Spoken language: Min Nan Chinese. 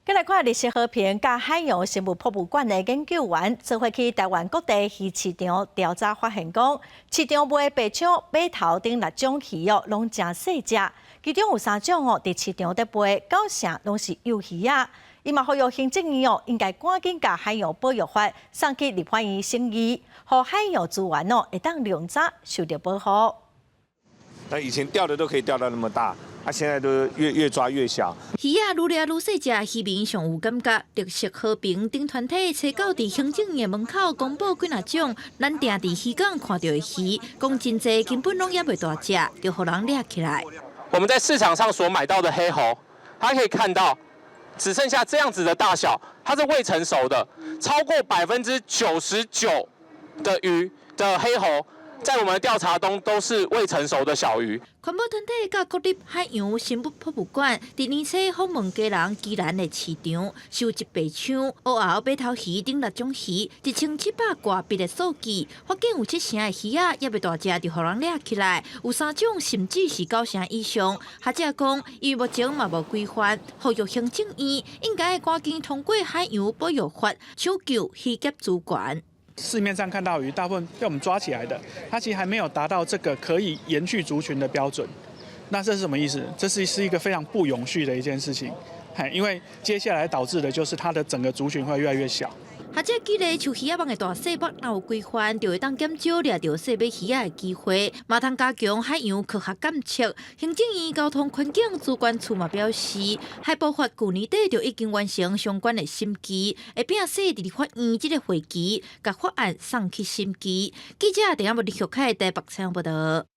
再來看綠色和平佮海洋生物博物館的研究員，做伙去臺灣各地魚市場調查，發現講市場賣白鯧、馬頭等六種魚哦，攏誠細隻，其中有三種哦，佇市場咧賣，九成攏是幼魚仔。伊嘛呼籲行政院哦，應該趕緊共海洋保育法送去立法院審議，予海洋資源哦會當良早受著保護。那以前釣的都可以釣到那麼大。啊，現在都越越抓越小。魚仔愈掠愈細隻，漁民上有感覺。綠色和平等團體揣到佇行政院門口公布幾若種，咱定佇漁港看著的魚，講真濟根本攏猶未大隻，就予人掠起來。我們在市場上所買到的黑猴，它可以看到只剩下這樣子的大小，它是未成熟的，超過99%的魚的黑猴，在我們的調查中都是未成熟的小魚。環保團體佮國立海洋生物博物館，佇年初訪問基隆、宜蘭的市場，收集白鯧、烏鰲、馬頭魚等六種魚，1700掛筆的數據，發現有七成的魚仔猶未大隻就予人掠起來，有三種甚至是九成以上。學者講，因為目前嘛無規範，呼籲行政院應該趕緊通過海洋保育法，搶救漁業資源。市面上看到魚，大部分被我們抓起來的，它其實還沒有達到這個可以延續族群的標準。那這是什麼意思？這是一個非常不永續的一件事情，因為接下來導致的就是它的整個族群會越來越小。學者舉例，像魚仔網的大細目，若有規範，就會當減少掠著細碼魚仔的機會，嘛通加強海洋科學監測。行政院交通環境資源處嘛表示，海保法舊年底就已經完成相關的審議，會拼勢佇立法院這個會期，共法案送去審議。記者鄭阿無立學開台北採訪報道。